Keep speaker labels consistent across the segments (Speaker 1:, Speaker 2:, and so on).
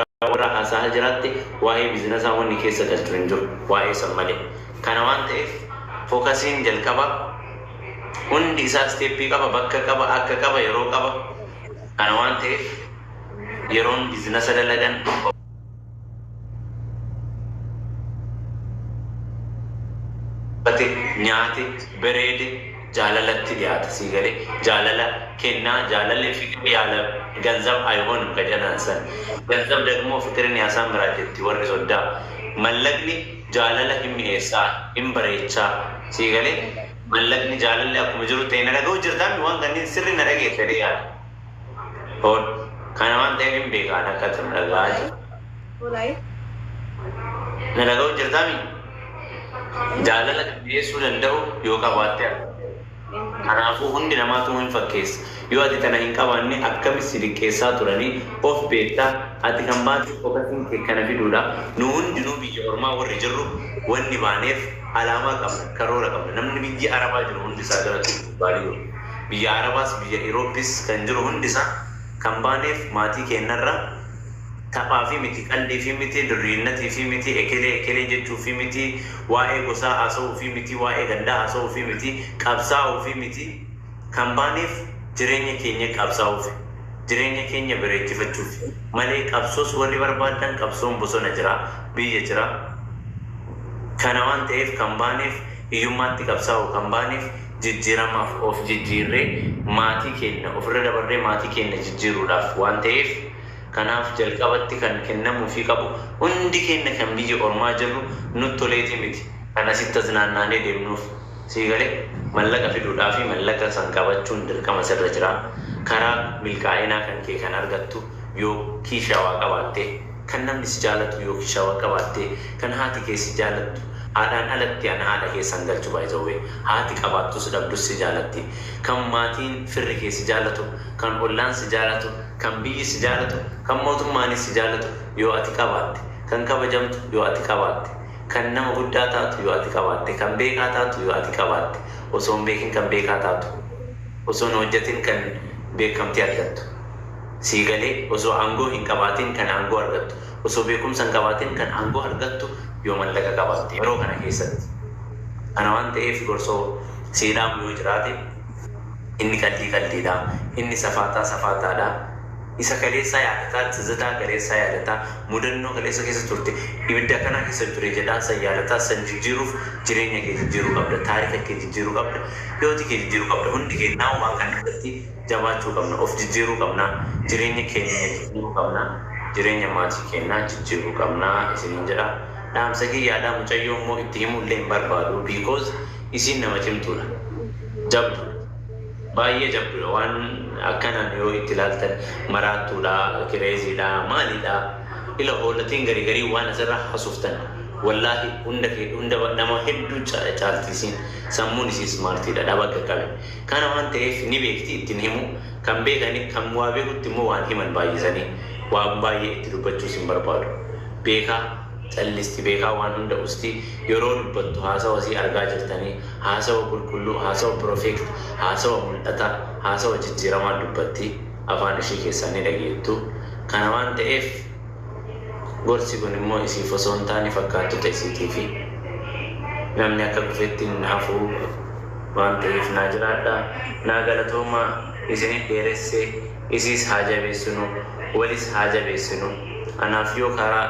Speaker 1: Warra haasahaa jiraatte waa'ee biizinasaa wanni keessa galchu hin jiru waa'ee san malee. Kana waan ta'eef fookasiin jalqaba hundi isaa isteeppii qaba, bakka qaba, akka qaba, yeroo qaba. Kana waan ta'eef yeroon biizinasa dalagan uffate, nyaate, bereede jaalalatti dhiyaata sii galee jaalala kennaa jaalalli fiqir yaala ganzab ayhonim ka jedhan san ganzab dagmoo fiqirin yaasaamiraa jetti warri soddaa mallaqni jaalala hin mi'eessaa hin bareechaa sii galee mallaqni jaalalli akkuma jiru ta'e na dhaga'u jirtaami waan kanneen sirri na dhageessa jedhee yaada hoon kana waan ta'eef hin beeka an akka ati na dhaga'aa jirtu. Na dhaga'u jirtaami? Jaalala kan dhiyeessuu danda'u yoo qabaatte argatte. Kanaafuu hundi namaatuu hin fakkeessa. Yoo ati tana hin qabaanne akkami si diqqeessaa turanii of beekta ati kan baateef focusing kee kana fiduudha. Nu hundinuu biyya ormaa warri jirru wanni baaneef alaamaa qabna, karoora qabna. Namni biyya arabaa jiru hundi isaa gara Baaliyo. Biyya arabaas biyya Europe's kan jiru hundi isaa kan baaneef maatii keennarra Taphaafii miti, qaldiifii miti, durriyinnatiifii miti, ekelee ekelee jechuufii miti, waa'ee gosaa haasa'uufii miti, waa'ee gandaa haasa'uufii miti, qabsaa'uufii miti, kan baaneef jireenya keenya qabsaa'uufi, jireenya keenya bareechifachuufi malee qabsoos warri barbaaddan qabsoon bosona jira, biyya jira. Kana waan ta'eef kan baaneef hiyyummaatti qabsaa'uu kan baaneef jijjiiramaaf of jijjiirree maatii keenya ofirra dabarree maatii keenya jijjiiruudhaaf waan ta'eef Kanaaf jalqabatti kan kennamuufii qabu hundi keenna kan biyya ormaa jirru nutti toleetii miti kan asitti taznaannaanee deemnuuf. Sii galee? Mallaqa fiduudhaafi mallaqa san qabachuun dirqama sirra jira. Karaa milkaa'inaa kan kee kan argattu yoo kiishaa waa qabaatte, kan namni si jaalatu yoo kiishaa waa qabaatte, kan haati kee si jaalattu, haadhaan alatti an haadha keessa hin galchu by the way. Haati qabaattus dhabdus si jaalatti. Kan maatiin firri kee si jaalatu, kan ollaan si jaalatu, Kan biyyi si jaalatu, kan mootummaanis si jaalatu yoo ati qabaatte, kan kabajamtu yoo ati qabaatte, kan nama guddaa taatu yoo ati qabaatte, kan beekaa taatu yoo ati qabaatte, osoo hin beekin kan beekaa taatu, osoo hin hojjatin kan beekamtii argattu. Sii galee? Osoo aangoo hin qabaatin kan aangoo argattu, osoo beekumsa hin qabaatin kan aangoo argattu yoo mallaqa qabaatte yeroo kana keessatti. Kana waan ta'eef gorsoo sii dhaamu yoo jiraate, Inni qaldii qaldiidha. Inni safaaxaa safaataadha. Isa kaleessaa yaadataa, tizitaa kaleessaa yaadataa, mudannoo kaleessa keessa turte, ibidda akkanaa keessa ture jedhaa san yaadataa, san jijjiiruuf jireenya kee jijjiiruu qabda, taarika kee jijjiiruu qabda, hiyooti kee jijjiiruu qabda. Hundi keenyaa waan kana irratti jabaachuu qabna, of jijjiiruu qabna, jireenya keenya jijjiiruu qabna, jireenya maatii keenyaa jijjiiruu qabna isiniin jedha. Dhaamsa kiyyaadha. Mucayyoo immoo itti himuullee hin barbaadu because isiin nama cimtuudha. Jabduudha. Baay'ee jabduudha. Waan akkanaan yoo itti ilaaltan maraattuudha, kireeziidha, maaliidha. Ila hoolatiin garii garii waan asirra hasoftan wallaahi hunda kee hunda nama hedduu caalti isiin sammuun isii ismaartiidha dhaba qaqqabe. Kana waan ta'eef ni beekti ittiin himu kan beekani kan waa beekutti immoo waan himan baay'isanii waan baay'ee itti dubbachuus hin barbaadu. Beekaa callisti beekaa waan hunda usti yeroo dubbattu haasawa isii argaa jirtanii haasawa qulqulluu haasawa profect haasawa mul'ata haasawa jijjiiramaa dubbatti afaan ishii keessaa ni dhageettu kana waan ta'eef gorsi kun immoo isiif osoo hin taane fakkaattota isiitiifi namni akka kufetti hin hafu waan ta'eef naa jiraadhaa naa galatoomaa isinin dheeresse isiis haa jabeessinu walis haa jabeessinu anaaf yoo karaa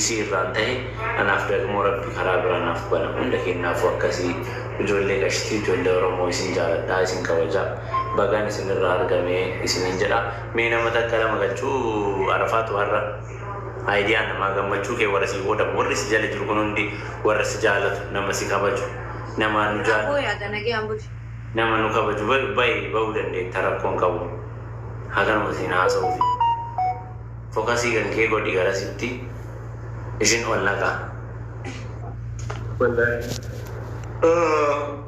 Speaker 1: isii irraan tahe anaaf dagmoo rabbi karaa biraa naaf bana hunda keennaafuu akkasii ijoollee qashtii ijoollee oromoo isin jaaladha isin kabaja bagaan isinirraa argame isiniin jedha mee nama takka lama galchuu arafaatu har'a idea namaa gammachuu kee warra sii qoodamu warri si jala jiru kun hundi warra si jaalatu nama si kabaju nama nu
Speaker 2: Rakkoo
Speaker 1: jaalatu
Speaker 2: yaada nagayaan buli.
Speaker 1: nama nu kabaju bahi bahuu dandeetta rakkoon qabu haganuma siin haasa'uufi. Fokasii kan kee godhi garasitti isin ol naqa. Wallahi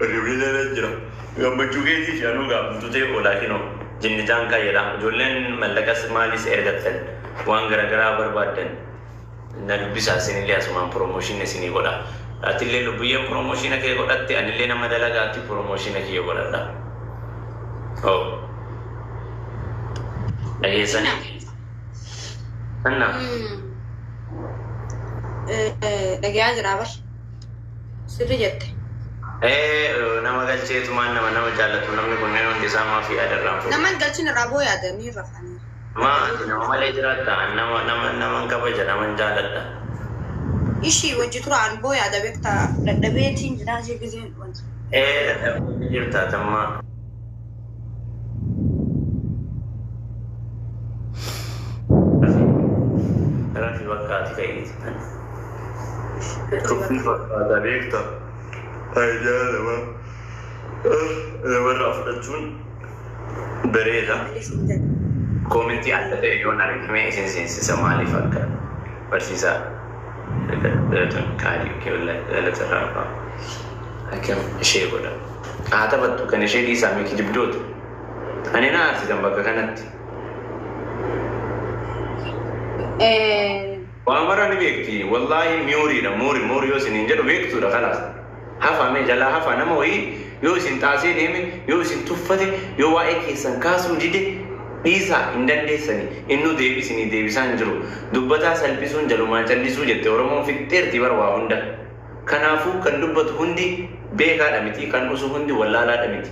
Speaker 1: hirribni nana jira. Gammachuu keetiif anuu gaabbitu ta'e oolaa kinoo jinni caanqaa jedha. Ijoolleen mallaqas maalis ergattan waan garagaraa barbaaddan na dubbisaa isinillee asumaan promotion isinii godha. Atillee lubbuyyeen promotion kee godhatte anillee nama dalagaati promotion kiyya godhadha. Oh. Dhageessanii? Anna.
Speaker 2: Dhagayaa jira bar. Sirri jette.
Speaker 1: Nama galcheetumaan nama jaallatu namni kunneen hundi isaa maaf yaada irraan fuudhu.
Speaker 2: Nama hin galchin irraa boo yaadanii rafanii.
Speaker 1: Maa ati nama malee jiraatta? Nama kabaja, nama jaaladha.
Speaker 2: Ishii wajji turaan boo yaada beektaa dadhabeetiin jiraa ishee giseen wanta.
Speaker 1: Dadhabee jirta tamma. Rafi bakka ati ka'iiti. Tuffii fakkaata beekta. Faayidaa nama namarraa fudhachuun bareeda. Koomentii adda ta'e yoon argame isin seensisa maaliif akka barsiisaa kaadii galatarraa qaba. Akkam ishee godha. Haa taphattu kan ishee dhiisaa mee kijibdoota. Ani na aarsitan bakka kanatti. Waan mara ni beekti. Wallaahi miuriidha. Muuri muuri yoo isiniin jedhu beektuudha kalaas. Hafa mee jalaa hafa nama wayii yoo isin xaasee deeme, yoo isin tuffate, yoo waa'ee keessan kaasuu dide dhiisaa hin dandeessani. Innuu deebii isinii deebisaa hin jiru. Dubbataa salphisuun jalumaan callisuu jette Oromoon fixxeerti bara waa hunda. Kanaafuu kan dubbatu hundi beekaadha miti, kan usu hundi wallaalaadha miti.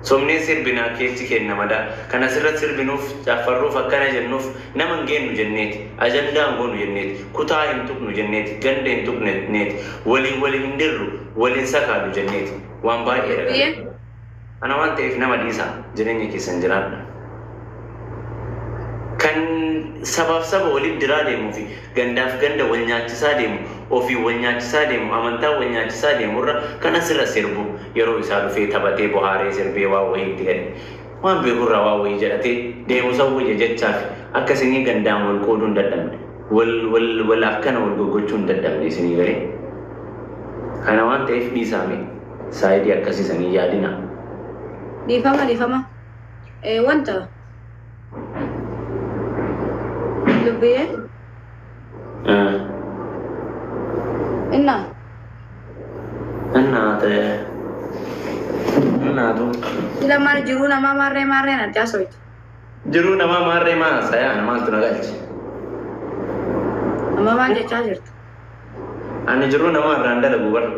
Speaker 1: Somnee sirbinaa keessi kenna madaa. Kan asirratti sirbinuuf, caaffarruuf, akkana jennuuf nama hin geennu jenneeti. Ajandaa hin goonu jenneeti. Kutaa hin tuqnu jenneeti. Ganda hin tuqnu jenneeti. Waliin waliin hin dirru, waliin sakaalu jenneeti. Waan baay'eedha. Kana waan ta'eef nama dhiisaa jireenya keessan jiraadha. Kan sabaaf saba waliin diraa deemuu fi gandaaf ganda wal nyaachisaa deemu, ofii wal nyaachisaa deemu, amantaa wal nyaachisaa deemu irra kan asirra sirbu yeroo isaa dhufee taphatee bohaaree sirbee waa wayii itti gadi. Waan beekurraa waa wayii jedhatee deemu san wayya jechaaf akka isinii gandaan wal qooduu hin dadhabne. Wal wal wal akkana wal goggochuu hin dadhabne isinii galee. Kana waan ta'eef dhiisaa mee saayidii akkasiisanii yaadina.
Speaker 2: Dhiifama dhiifama. Wanta lubbiyee inna
Speaker 1: Innaate innaatu.
Speaker 2: Sila maal jiruu namaa maarree maarree natti haasoftu.
Speaker 1: Jiruu namaa maarree maa haasa'aa maaltu na galche?
Speaker 2: Amma maal jechaa jirtu?
Speaker 1: Ani jiruu namaa irraan dalagu bara.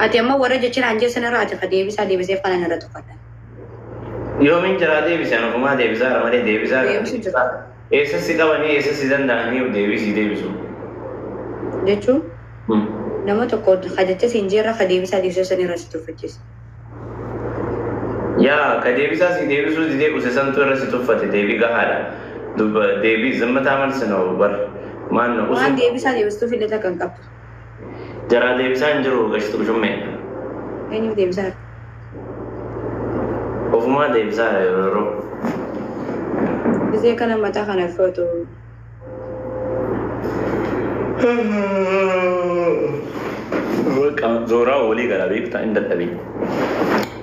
Speaker 2: Ati amma warra jecha naan jeessan irraa ati ka deebisaa deebiseef kana irra tuffadha.
Speaker 1: Yoomiin jiraa deebise ani ofumaa deebisaa malee deebisaa.
Speaker 2: Deebisu jira.
Speaker 1: Eessatti qabanii eessatti danda'anii deebisii deebisu.
Speaker 2: Jechuun nama tokko ka jecha siin jeerra ka deebisaa deebisee san irra si tuffachiisa.
Speaker 1: Yaa ka deebisaa si deebisuu didee use santu irra si tuffate deebii gahaadha. Dubba deebii zimmataa malsi na bar. Maan na
Speaker 2: Waan
Speaker 1: usu.
Speaker 2: deebisaa deebistuuf illee takka hin qabdu.
Speaker 1: Jaraa deebisaa hin jiru gashtu qushummee.
Speaker 2: Eenyuuf deebisaa?
Speaker 1: Ofumaa deebisaa yeroo.
Speaker 2: Gisee kana mataa kana foto.
Speaker 1: Zooraa walii gara beektaa hin dadhabin.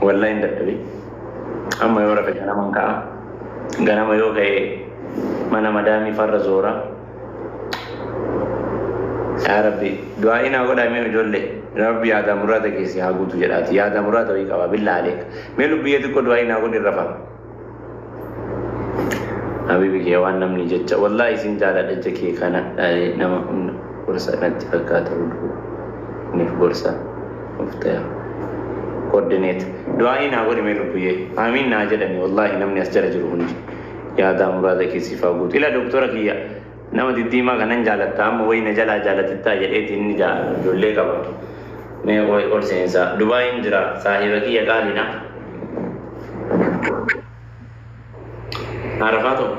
Speaker 1: Wallaa hin dadhabin. Amma yoo rafe ganaman ka'a. Ganama yoo ka'e mana madaamii farra zooraa. Yaa Rabbi du'aa naa godhaa mee ijoollee. Rabbi yaada muraata keessi haa guutu jedhaati. Yaada muraata wayii qaba billaa aleeka. Mee lubbiyyee xiqqoo du'aa naa godhi rafa. Habibi kee waan namni jecha wallaahi isin jaaladha jecha kee kana nama humna gorsa natti fakkaata hunduu niif gorsa of ta'e. Coordinate. Du'aa naa godhi mee lubbiyyee. Amiin naa jedhani wallaahi namni as jala jiru hundi. Yaada muraata keessi haa guutu. Ila doktora kiyya nama diddiimaa kanan jaalatta amma wayii na jalaa jaalatittaa jedheeti inni ijoollee qaba. Mee ol seensaa. Dubaayin jira saahiba kiyya qaaliidha. Arafaa ta'u.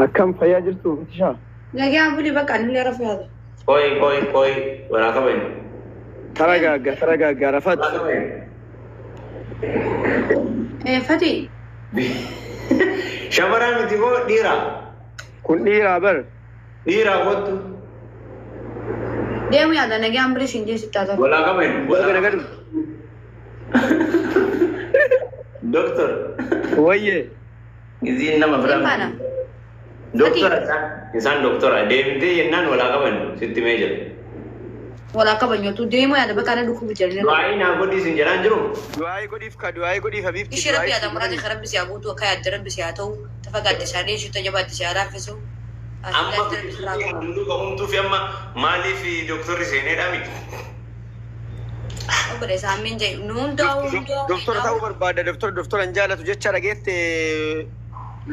Speaker 3: Akkam fayyaa jirtu Bitishaa?
Speaker 2: Nagaan buli bakka ani illee rafuu yaada.
Speaker 1: Qoy qoy qoy walaa qaban.
Speaker 3: Taragaagga taragaagga Arafaat.
Speaker 1: Walaa qaban.
Speaker 2: Fati
Speaker 1: Shamaraa miti moo dhiira?
Speaker 3: Kun dhiiraa bar.
Speaker 1: Dhiiraa kottu.
Speaker 2: Deemu yaada nagaan buli siin jeesitti haa ta'u.
Speaker 1: Walaa qaban.
Speaker 3: Wal gada gadu.
Speaker 1: Doktor.
Speaker 3: Wayyee.
Speaker 1: Isiin nama biraa.
Speaker 2: Faana.
Speaker 1: Doktora isaan doktora deemtee jennaan walaa qaban sitti mee jedhu.
Speaker 2: Walaa kabajnootu deemuu yaada bakka ana dhukkubu jedhanii.
Speaker 1: Du'aa'ii naa godhi isin jedhaan jiru.
Speaker 3: Du'aa'ii godhiif ka du'aa'ii godhiif habiibti.
Speaker 2: Ishee rabbi yaada muraati kan rabbi si haa guutu akka yaadde rabbi si haa ta'u tafa gaadde isaanii ishee tajaajilaatti si haa laaffisu.
Speaker 1: Amma hunduu ka'umtuu fi amma maaliif dooktorri seeneedha miti?
Speaker 2: Obboleessa amiin jedhu nu hundaa'u hundaa'u.
Speaker 3: Doktora ta'uu barbaada doktora doktora hin jaalatu jecha dhageette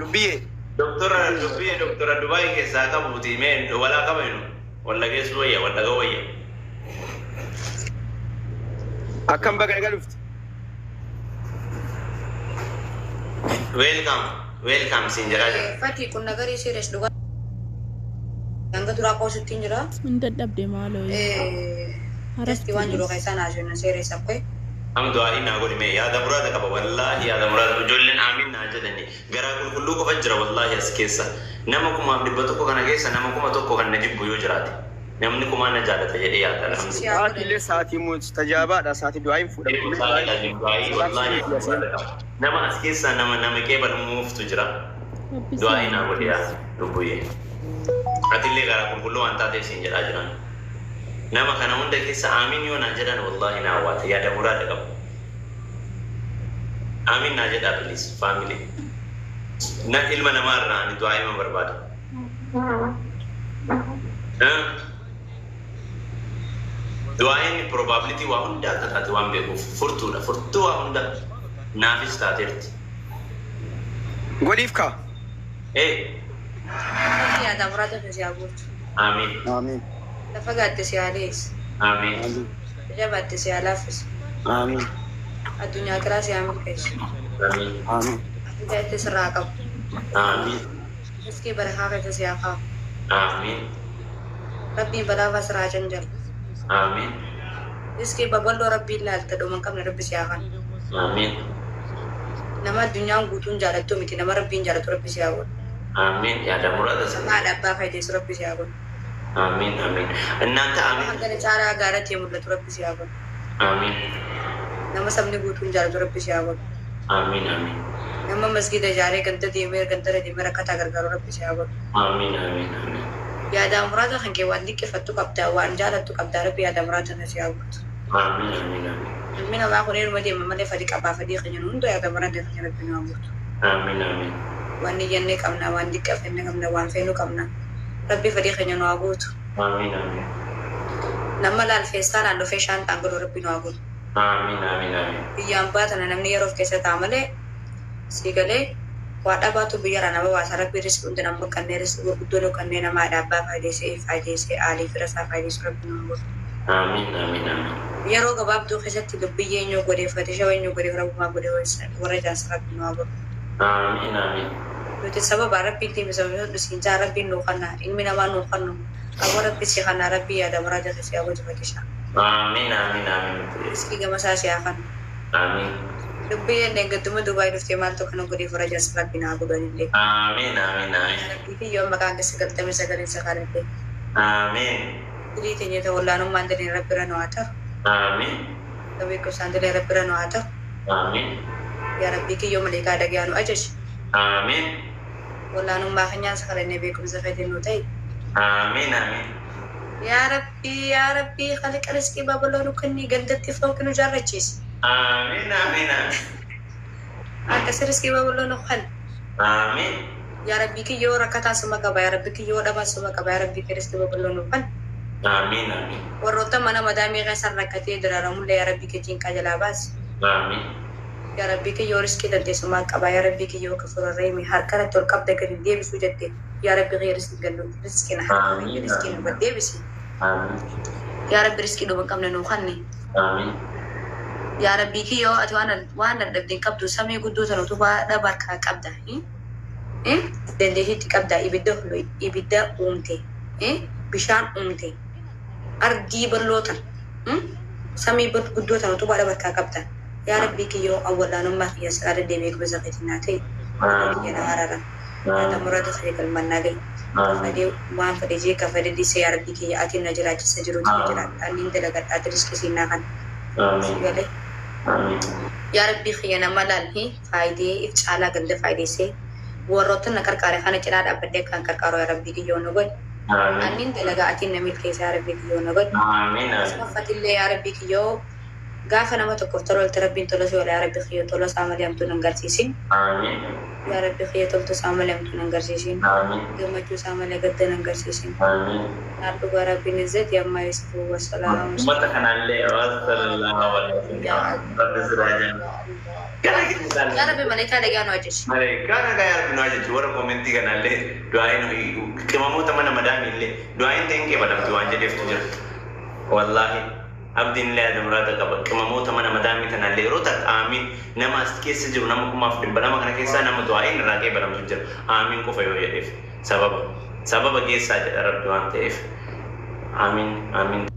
Speaker 3: lubbiyyee.
Speaker 1: Doktora dubbii doktora Dubaay keessaa qabuuti mee walaa qabanu walla geessu wayya walla ga'u wayya.
Speaker 3: Akkam baga nagaa dhufte.
Speaker 1: Welcome welcome siin jedhaa jira.
Speaker 2: Fatii kun nagarii serious dhugaa. Hanga duraa qoosuttiin jira.
Speaker 4: Hin dadhabde maaloo.
Speaker 2: Just waan jiru keessaa naasuu serious akkee.
Speaker 1: Am du'aa'ii naa godhi mee yaada muraasa qaba wallaahi yaada muraasa ijoolleen amiin naa jedhani garaa qulqulluu qofa jira wallaahi as keessa nama 1,100 kana keessa nama 1,000 kan na jibbu yoo jiraate namni kumaa na jaalata jedhee yaada alhamdulillah.
Speaker 3: Sa'aatii illee sa'aatii mustajaabaadha sa'aatii du'aa'iin fuudhamtu.
Speaker 1: Du'aa'ii wallaahi nama as keessa nama nama qeebalmuuftu jira. Du'aa'ii naa godhi yaa lubbuyyee. Atillee garaa qulqulluu waan taateef siin jedhaa jiran. Nama kana hunda keessa amiin yoo naa jedhan wallaahi naa hawwaata yaada muraasa qabu. Amiin naa jedhaa please family. Na ilma namaa irraa ani du'aa hima barbaada. Du'aa'iin probability waa hunda akka taate waan beekuuf furtuudha furtuu waa hunda naafis taateerti.
Speaker 3: Godhiif ka.
Speaker 1: Ee
Speaker 2: Fatii yaada muraasa si haa guutu.
Speaker 1: amiin
Speaker 3: Amiin.
Speaker 2: Lafa gaadde si haa leessu.
Speaker 1: Amiin
Speaker 2: Jabaatti si haa laaffisu.
Speaker 3: Amiin.
Speaker 2: Addunyaa kiraa si haa milkeessu.
Speaker 1: Amiin
Speaker 3: Amiin.
Speaker 2: Hidayatti sirraa qabu.
Speaker 1: Amiin
Speaker 2: Riskii barakaa keessa si haa kaa'u.
Speaker 1: Amiin
Speaker 2: Rabbiin balaa sirraa canjalu.
Speaker 1: Amiin
Speaker 2: Riskii babal'oo rabbiin laalta dhuma hin qabne rabbi si haa kennu.
Speaker 1: Amiin
Speaker 2: Nama addunyaan guutuun jaalattu miti nama rabbiin jaalatu rabbi si haa godhu.
Speaker 1: Amiin yaada muraasa
Speaker 2: Nama haadha abbaa faayideessu rabbi si haa godhu.
Speaker 1: Amiin amiin እናንተ
Speaker 2: Nama
Speaker 1: amiin
Speaker 2: hangana caalaa gaaratti mul'atu rabbi si haa godhu.
Speaker 1: Amiin
Speaker 2: Nama sabni guutuun jaalatu rabbi si haa godhu.
Speaker 1: Amiin amiin
Speaker 2: Nama masgiida ijaaree ganda deemee gandara deemee rakkataa gargaaru rabbi si haa godhu.
Speaker 1: Amiin amiin amiin
Speaker 2: Yaada muraasa kan kee waan liqqeeffattu qabdaa waan jaalattu qabdaa rabbi yaada muraasa kan si haa guutu.
Speaker 1: Amiin amiin amiin
Speaker 2: Ilmi namaa kun eenyuma deema malee fadhi qabaa fadhii kan jennu hunda yaada muraasa kan rabbi nu haa guutu.
Speaker 1: Amiin amiin
Speaker 2: Waan niyyannee qabna waan liqqeeffannee qabna waan feenu qabna rabbi fadhii keenya nu haa guutu.
Speaker 1: Amiin amiin
Speaker 2: Nama laal feestaalaan dhufee shaantaan godhu rabbi nu haa guutu.
Speaker 1: Amiin amiin amiin
Speaker 2: Biyyaan baatana namni yeroo of keessa ta'a malee sii galee waa dhabaatu biyyarraa nama baasa rabbi riskii hundi nama kanneen riskii gurguddoo kanneen nama haadha abbaa faayideessee faayideessee aalii fira isaa faayideessu rabbi nu haa guutu.
Speaker 1: Amiin amiin amiin
Speaker 2: Yeroo gabaabduu keessatti lubbiyyee eenyu godheeffate shawaa eenyu godheef rabbumaa godhe warra jaansa rabbi nu haa godhu.
Speaker 1: Amiin amiin
Speaker 2: Nuti sababa rabbiin tiimi sababa siinjaa rabbiin nuu kanna ilmi namaa nuu kannu qabu rabbi si kanna rabbi yaada muraasa si haa godhu fatisha.
Speaker 1: Amiin amiin amiin
Speaker 2: Riskii gama isaa si haa kannu.
Speaker 1: Amiin
Speaker 2: Lubbiyyeen deeggadduma Dubaay dhuftee maaltu kana godheef warra jaansa rabbi naa godhanillee.
Speaker 1: Amiin amiin amiin
Speaker 2: Rabbii fi yoo maqaan keessa galtame sagaleen sakaladhe.
Speaker 1: Amiin
Speaker 2: Dilii teenya ta'u wallaanummaan daleen rabbi irra nu haa ta'u.
Speaker 1: Amiin
Speaker 2: Beekumsaan daleen rabbi irra nu haa ta'u.
Speaker 1: Amiin
Speaker 2: Yaa rabbii kiyyoo maleekaa dhagayaa nu ajaji.
Speaker 1: Amiin
Speaker 2: Wallaanummaa keenyaan sakalannee beekumsa fedhe nu ta'e.
Speaker 1: Amiin amiin
Speaker 2: Yaa rabbii yaa rabbii khaliqa riskii babal'oo nu kenni gandatti fooqi nu jaarrachiisi.
Speaker 1: Amiin amiin amiin
Speaker 2: Akkas riskii babal'oo nu kenni.
Speaker 1: Amiin
Speaker 2: Yaa rabbii kiyyoo rakkataa suma qaba yaa rabbii kiyyoo dhabaa suma qaba yaa rabbii kee riskii babal'oo nu kenni.
Speaker 1: Amiin amiin
Speaker 2: Warroota mana madaamii keessan rakkatee dararamullee yaa rabbii kee cinqaa jalaa baasi.
Speaker 1: Amiin
Speaker 2: Yaa rabbii kiyyoo riskii dandeessumaa qaba yaa rabbii kiyyoo kafurarreemi harka irratti ol qabda gadi deebisuu jette yaa rabbii kee riskii gallu riskiin harka kee riskiin nu gad deebisi.
Speaker 1: Amiin
Speaker 2: Yaa rabbi riskii dhuma hin qabne nuu kenni.
Speaker 1: Amiin
Speaker 2: Yaa rabbii kiyyoo ati waan dadhabde hin qabdu samii guddoo sana utubaa dhaba harkaa qabda. Dandeettiitti qabda ibidda ibidda uumte bishaan uumte ardii bal'oo tan samii guddoo tana utubaa dhaba harkaa qabda. Yaa rabbii kiyyoo awwallaanummaa kiyya siraa deddeebi'ee beekumsa keetiin naa ta'e kiyya na harara. Yaada muraasa sadii galmannaa gahe. Kafadee waan fedhe jee kafadee dhiisee yaa rabbii kiyya ati na jiraachisa jiruuti na jiraadha. Ani dalagadha ati riskii siinaa kana. Si galee.
Speaker 1: Amiin
Speaker 2: Yaa rabbii kiyya nama laal faayidee if caalaa ganda faayideessee warroota na qarqaare kana cinaa dhaabbadhee kan qarqaaru yaa rabbii kiyyoo nu godhe.
Speaker 1: Amiin.
Speaker 2: Annin dalagaa atiin na milkeessa yaa Rabbii kiyyoo na godhi.
Speaker 1: Amiin. Amiin.
Speaker 2: Akkasumas yaa Rabbii kiyyoo gaafa nama tokkoof tola oolte Rabbiin tola si oola yaa Rabbii kiyyoo tola isaa malee hamtuu nan garsiisin.
Speaker 1: Amiin.
Speaker 2: Yaa Rabbii kiyya toltu isaa malee hamtuu nan garsiisin.
Speaker 1: Amiin.
Speaker 2: Gammachuu isaa malee gadda nan garsiisin.
Speaker 1: Amiin.
Speaker 2: Naar dhugaa Rabbiin izzati amma yasifuu wasalaamu.
Speaker 1: Uummata kanallee sallallahu alaihi wasallam. Rabbi siraa jaalatu. Gara keessaan.
Speaker 2: Yaa Rabbi malaikaa dhagaa nu ajaji.
Speaker 1: Malaikaa nagaa yaa Rabbi nu ajaji warra koomentii kanallee du'aayin qimamoota mana madaamii illee du'aayin ta'in qeebalamti waan jedheeftu jira. Wallaahi abdiin illee yaada muraata qaba qimamoota mana madaamii tanallee yeroo takka aamiin nama as keessa jiru nama 2,200 kana keessaa nama du'aayin irraa qeebalamtu jira. Aamiin qofa yoo jedheef sababa sababa keessaa jedha Rabbi waan ta'eef. Aamiin aamiin.